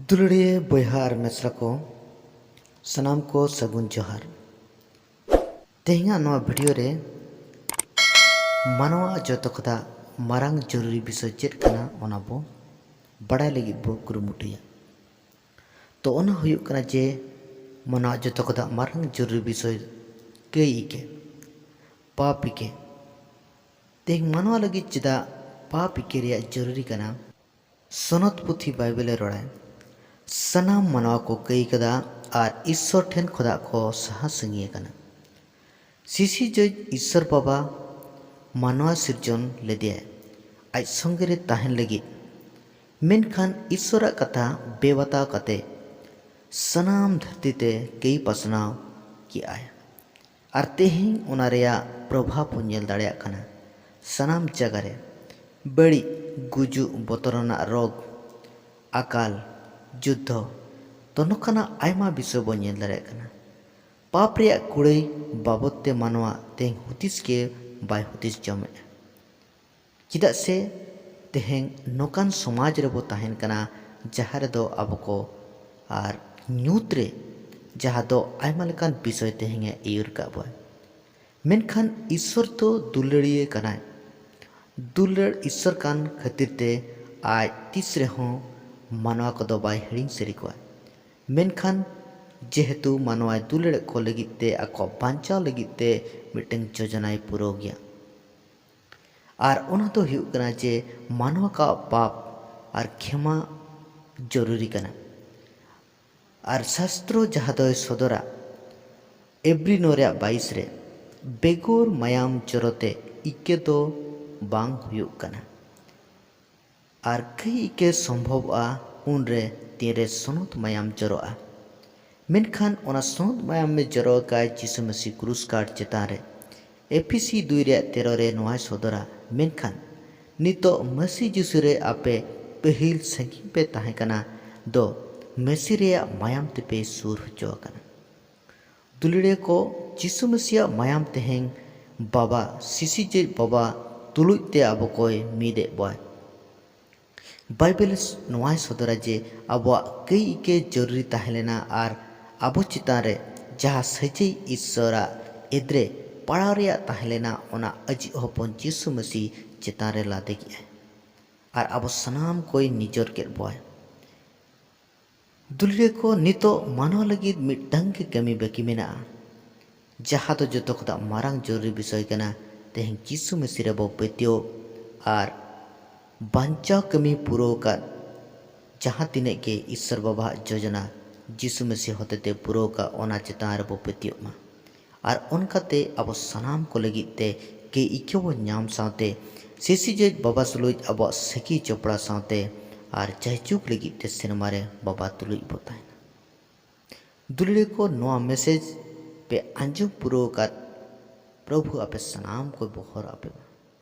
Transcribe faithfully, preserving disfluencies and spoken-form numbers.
ᱫᱩᱞᱟᱹᱲᱤᱭᱟᱹ ᱵᱚᱭᱦᱟ ᱟᱨ ᱢᱤᱥᱨᱟ ᱠᱚ, ᱥᱟᱱᱟᱢ ᱠᱚ ᱥᱟᱹᱜᱩᱱ ᱡᱚᱦᱟᱨ᱾ ᱛᱮᱦᱮᱧᱟᱜ ᱱᱚᱣᱟ ᱵᱷᱤᱰᱤᱭᱳ ᱨᱮ ᱢᱟᱱᱣᱟ ᱡᱚᱛᱚ ᱠᱷᱚᱱᱟᱜ ᱢᱟᱨᱟᱝ ᱡᱚᱨᱩᱨᱤ ᱵᱤᱥᱚᱭ ᱪᱮᱫ ᱠᱟᱱᱟ, ᱚᱱᱟ ᱵᱚ ᱵᱟᱲᱟᱭ ᱞᱟᱹᱜᱤᱫ ᱵᱚ ᱠᱩᱨᱩᱢᱩᱴᱩᱭᱟ᱾ ᱛᱚ, ᱚᱱᱟ ᱦᱩᱭᱩᱜ ᱠᱟᱱᱟ ᱡᱮ ᱢᱟᱱᱣᱟ ᱡᱚᱛᱚ ᱠᱷᱚᱱᱟᱜ ᱢᱟᱨᱟᱝ ᱡᱚᱨᱩᱨᱤ ᱵᱤᱥᱚᱭ ᱠᱟᱹᱭ ᱤᱠᱮ, ᱯᱟᱯ ᱤᱠᱮ᱾ ᱛᱮᱦᱮᱧ ᱢᱟᱱᱣᱟ ᱞᱟᱹᱜᱤᱫ ᱪᱮᱫᱟᱜ ᱯᱟᱯ ᱤᱠᱮ ᱨᱮᱭᱟᱜ ᱡᱚᱨᱩᱨᱤ ᱠᱟᱱᱟ? ᱥᱚᱱᱚᱛ ᱯᱩᱛᱷᱤ ᱵᱟᱭᱵᱮᱞᱮ ᱨᱚᱲᱟ, ᱥᱟᱱᱟᱢ ᱢᱟᱱᱣᱟ ᱠᱚ ᱠᱟᱹᱭ ᱠᱟᱫᱟ ᱟᱨ ᱤᱥᱥᱚᱨ ᱴᱷᱮᱱ ᱠᱷᱚᱱᱟᱜ ᱠᱚ ᱥᱟᱦᱟ ᱥᱟᱺᱜᱤᱧ ᱟᱠᱟᱱᱟ᱾ ᱥᱤᱥᱤᱡᱚᱭᱤᱡ ᱤᱥᱥᱚᱨ ᱵᱟᱵᱟ ᱢᱟᱱᱣᱟ ᱥᱤᱨᱡᱚᱱ ᱞᱮᱫᱮᱭᱟᱭ ᱟᱡ ᱥᱚᱸᱜᱮ ᱨᱮ ᱛᱟᱦᱮᱱ ᱞᱟᱹᱜᱤᱫ, ᱢᱮᱱᱠᱷᱟᱱ ᱤᱥᱥᱚᱨᱟᱜ ᱠᱟᱛᱷᱟ ᱵᱮᱵᱟᱛᱟᱣ ᱠᱟᱛᱮ ᱥᱟᱱᱟᱢ ᱫᱷᱟᱹᱨᱛᱤ ᱛᱮ ᱠᱟᱹᱭ ᱯᱟᱥᱱᱟᱣ ᱠᱮᱜᱼᱟᱭ᱾ ᱟᱨ ᱛᱮᱦᱮᱧ ᱚᱱᱟ ᱨᱮᱭᱟᱜ ᱯᱨᱚᱵᱷᱟᱵᱽ ᱵᱚᱱ ᱧᱮᱞ ᱫᱟᱲᱮᱭᱟᱜ ᱠᱟᱱᱟ᱾ ᱥᱟᱱᱟᱢ ᱡᱟᱭᱜᱟ ᱨᱮ ᱵᱟᱹᱲᱤᱡ, ᱜᱩᱡᱩᱜ, ᱵᱚᱛᱚᱨᱟᱱᱟᱜ ᱨᱳᱜᱽ, ᱟᱠᱟᱞ, ᱡᱩᱫᱽᱫᱷᱚ, ᱛᱚ ᱱᱚᱝᱠᱟᱱᱟᱜ ᱟᱭᱢᱟ ᱵᱤᱥᱚᱭ ᱵᱚᱱ ᱧᱮᱞ ᱫᱟᱲᱮᱭᱟᱜ ᱠᱟᱱᱟ᱾ ᱯᱟᱯ ᱨᱮᱭᱟᱜ ᱠᱩᱲᱟᱹᱭ ᱵᱟᱵᱚᱫ ᱛᱮ ᱢᱟᱱᱣᱟ ᱛᱮᱦᱮᱧ ᱦᱩᱫᱤᱥ ᱜᱮ ᱵᱟᱭ ᱦᱩᱫᱤᱥ ᱡᱚᱢᱮᱫᱼᱟ᱾ ᱪᱮᱫᱟᱜ ᱥᱮ ᱛᱮᱦᱮᱧ ᱱᱚᱝᱠᱟᱱ ᱥᱚᱢᱟᱡᱽ ᱨᱮᱵᱚ ᱛᱟᱦᱮᱱ ᱠᱟᱱᱟ, ᱡᱟᱦᱟᱸ ᱨᱮᱫᱚ ᱟᱵᱚ ᱠᱚ ᱟᱨ ᱧᱩᱛ ᱨᱮ, ᱡᱟᱦᱟᱸ ᱫᱚ ᱟᱭᱢᱟ ᱞᱮᱠᱟᱱ ᱵᱤᱥᱚᱭ ᱛᱮᱦᱮᱧ ᱮ ᱟᱹᱭᱩᱨ ᱠᱟᱜ ᱵᱚᱱᱟ᱾ ᱢᱮᱱᱠᱷᱟᱱ ᱤᱥᱥᱚᱨ ᱫᱚ ᱫᱩᱞᱟᱹᱲᱤᱭᱟᱹ ᱠᱟᱱᱟᱭ᱾ ᱫᱩᱞᱟᱹᱲ ᱤᱥᱥᱚᱨ ᱠᱟᱱ ᱠᱷᱟᱹᱛᱤᱨ ᱛᱮ ᱟᱡ ᱛᱤᱥ ᱨᱮᱦᱚᱸ ᱢᱟᱱᱣᱟ ᱠᱚᱫᱚ ᱵᱟᱭ ᱦᱤᱲᱤᱧ ᱥᱟᱹᱨᱤ ᱠᱚᱣᱟ᱾ ᱢᱮᱱᱠᱷᱟᱱ ᱡᱮᱦᱮᱛᱩ ᱢᱟᱱᱣᱟᱭ ᱫᱩᱞᱟᱹᱲᱮᱫ ᱠᱚ ᱞᱟᱹᱜᱤᱫ ᱛᱮ, ᱟᱠᱚᱣᱟᱜ ᱵᱟᱧᱪᱟᱣ ᱞᱟᱹᱜᱤᱫ ᱛᱮ ᱢᱤᱫᱴᱟᱝ ᱡᱳᱡᱚᱱᱟᱭ ᱯᱩᱨᱟᱹᱣ ᱜᱮᱭᱟ᱾ ᱟᱨ ᱚᱱᱟ ᱫᱚ ᱦᱩᱭᱩᱜ ᱠᱟᱱᱟ ᱡᱮ ᱢᱟᱱᱣᱟ ᱠᱚᱣᱟᱜ ᱯᱟᱯ ᱟᱨ ᱠᱷᱮᱢᱟ ᱡᱚᱨᱩᱨᱤ ᱠᱟᱱᱟ᱾ ᱟᱨ ᱥᱟᱥᱛᱨᱚ ᱡᱟᱦᱟᱸ ᱫᱚᱭ ᱥᱚᱫᱚᱨᱟ, ᱮᱵᱨᱤ ᱱᱚ ᱨᱮᱭᱟᱜ ᱵᱟᱭᱤᱥ ᱨᱮ, ᱵᱮᱜᱚᱨ ᱢᱟᱭᱟᱢ ᱡᱚᱨᱚᱛᱮ ᱤᱠᱟᱹ ᱫᱚ ᱵᱟᱝ ᱦᱩᱭᱩᱜ ᱠᱟᱱᱟ᱾ ᱟᱨ ᱠᱟᱹᱭ ᱤᱠᱟᱹ ᱥᱚᱢᱵᱷᱚᱵᱚᱜᱼᱟ ᱩᱱᱨᱮ ᱛᱤᱱᱨᱮ ᱥᱚᱱᱚᱛ ᱢᱟᱭᱟᱢ ᱡᱚᱨᱚᱜᱼᱟ᱾ ᱢᱮᱱᱠᱷᱟᱱ ᱚᱱᱟ ᱥᱚᱱᱚᱛ ᱢᱟᱭᱟᱢ ᱮ ᱡᱚᱨᱚ ᱟᱠᱟᱫ ᱡᱤᱥᱩ ᱢᱟᱹᱥᱤ ᱠᱨᱩᱥ ᱠᱟᱴ ᱪᱮᱛᱟᱱ ᱨᱮ᱾ ᱮᱯᱷᱤᱥᱤ ᱫᱩᱭ ᱨᱮᱭᱟᱜ ᱛᱮᱨᱚ ᱨᱮ ᱱᱚᱣᱟᱭ ᱥᱚᱫᱚᱨᱟ, ᱢᱮᱱᱠᱷᱟᱱ ᱱᱤᱛᱚᱜ ᱢᱟᱹᱥᱤ ᱡᱤᱥᱩ ᱨᱮ ᱟᱯᱮ ᱯᱟᱹᱦᱤᱞ ᱥᱟᱺᱜᱤᱧ ᱯᱮ ᱛᱟᱦᱮᱸ ᱠᱟᱱᱟ ᱫᱚ ᱢᱟᱹᱥᱤ ᱨᱮᱭᱟᱜ ᱢᱟᱭᱟᱢ ᱛᱮᱯᱮ ᱥᱩᱨ ᱦᱚᱪᱚ ᱟᱠᱟᱱᱟ᱾ ᱫᱩᱞᱟᱹᱲᱤᱭᱟᱹ ᱠᱚ, ᱡᱤᱥᱩ ᱢᱟᱹᱥᱤᱭᱟᱜ ᱢᱟᱭᱟᱢ ᱛᱮᱦᱮᱧ ᱵᱟᱵᱟ, ᱥᱤᱥᱤᱡᱮᱡ ᱵᱟᱵᱟ ᱛᱩᱞᱩᱡ ᱛᱮ ᱟᱵᱚ ᱠᱚᱭ ᱢᱤᱫ ᱮᱫ ᱵᱚᱭ᱾ ᱵᱟᱭᱵᱮᱞ ᱱᱚᱣᱟᱭ ᱥᱚᱫᱚᱨᱟ ᱡᱮ ᱟᱵᱚᱣᱟᱜ ᱠᱟᱹᱭ ᱤᱠᱟᱹ ᱡᱚᱨᱩᱨᱤ ᱛᱟᱦᱮᱸ ᱞᱮᱱᱟ ᱟᱨ ᱟᱵᱚ ᱪᱮᱛᱟᱱ ᱨᱮ ᱡᱟᱦᱟᱸ ᱥᱟᱹᱡᱟᱹᱭ ᱤᱥᱥᱚᱨᱟᱜ ᱮᱫᱽᱨᱮ ᱯᱟᱲᱟᱣ ᱨᱮᱭᱟᱜ ᱛᱟᱦᱮᱸ ᱞᱮᱱᱟ, ᱚᱱᱟ ᱟᱡᱤᱡ ᱦᱚᱯᱚᱱ ᱡᱤᱥᱩ ᱢᱟᱹᱥᱤ ᱪᱮᱛᱟᱱ ᱨᱮ ᱞᱟᱫᱮ ᱠᱮᱫᱼᱟᱭ ᱟᱨ ᱟᱵᱚ ᱥᱟᱱᱟᱢ ᱠᱚᱭ ᱱᱤᱡᱚᱨ ᱠᱮᱫ ᱵᱚᱣᱟᱭ᱾ ᱫᱩᱞᱟᱹᱲᱤᱭᱟᱹ ᱠᱚ, ᱱᱤᱛᱚᱜ ᱢᱟᱱᱣᱟ ᱞᱟᱹᱜᱤᱫ ᱢᱤᱫᱴᱟᱝ ᱜᱮ ᱠᱟᱹᱢᱤ ᱵᱟᱹᱠᱤ ᱢᱮᱱᱟᱜᱼᱟ, ᱡᱟᱦᱟᱸ ᱫᱚ ᱡᱚᱛᱚ ᱠᱷᱚᱱᱟᱜ ᱢᱟᱨᱟᱝ ᱡᱚᱨᱩᱨᱤ ᱵᱤᱥᱚᱭ ᱠᱟᱱᱟ᱾ ᱛᱮᱦᱮᱧ ᱡᱤᱥᱩ ᱢᱟᱹᱥᱤ ᱨᱮᱵᱚ ᱯᱟᱹᱛᱭᱟᱹᱣ ᱟᱨ ᱵᱟᱧᱪᱟᱣ ᱠᱟᱹᱢᱤ ᱯᱩᱨᱟᱹᱣ ᱟᱠᱟᱫ ᱡᱟᱦᱟᱸ ᱛᱤᱱᱟᱹᱜ ᱜᱮ ᱤᱥᱥᱚᱨ ᱵᱟᱵᱟᱣᱟᱜ ᱡᱳᱡᱚᱱᱟ ᱡᱤᱥᱩ ᱢᱟᱹᱥᱤ ᱦᱚᱛᱮᱛᱮ ᱯᱩᱨᱟᱹᱣ ᱟᱠᱟᱫ, ᱚᱱᱟ ᱪᱮᱛᱟᱱ ᱨᱮᱵᱚ ᱯᱟᱹᱛᱭᱟᱹᱜ ᱢᱟ᱾ ᱟᱨ ᱚᱱᱠᱟᱛᱮ ᱟᱵᱚ ᱥᱟᱱᱟᱢ ᱠᱚ ᱞᱟᱹᱜᱤᱫ ᱛᱮ ᱠᱟᱹᱭ ᱤᱠᱟᱹ ᱵᱚ ᱧᱟᱢ ᱥᱟᱶᱛᱮ ᱥᱤᱥᱤᱡᱮᱡ ᱵᱟᱵᱟ ᱛᱩᱞᱩᱡ ᱟᱵᱚᱣᱟᱜ ᱥᱟᱹᱠᱷᱤ ᱪᱚᱯᱲᱟ ᱥᱟᱶᱛᱮ ᱟᱨ ᱡᱟᱭᱡᱩᱜᱽ ᱞᱟᱹᱜᱤᱫ ᱛᱮ ᱥᱮᱨᱢᱟ ᱨᱮ ᱵᱟᱵᱟ ᱛᱩᱞᱩᱡ ᱵᱚ ᱛᱟᱦᱮᱱᱟ᱾ ᱫᱩᱞᱟᱹᱲᱤᱭᱟᱹ ᱠᱚ, ᱱᱚᱣᱟ ᱢᱮᱥᱮᱡᱽ ᱯᱮ ᱟᱸᱡᱚᱢ ᱯᱩᱨᱟᱹᱣ ᱟᱠᱟᱫ, ᱯᱨᱚᱵᱷᱩ ᱟᱯᱮ ᱥᱟᱱᱟᱢ ᱠᱚᱭ ᱵᱚᱦᱚᱨ ᱟᱯᱮ ᱢᱟ᱾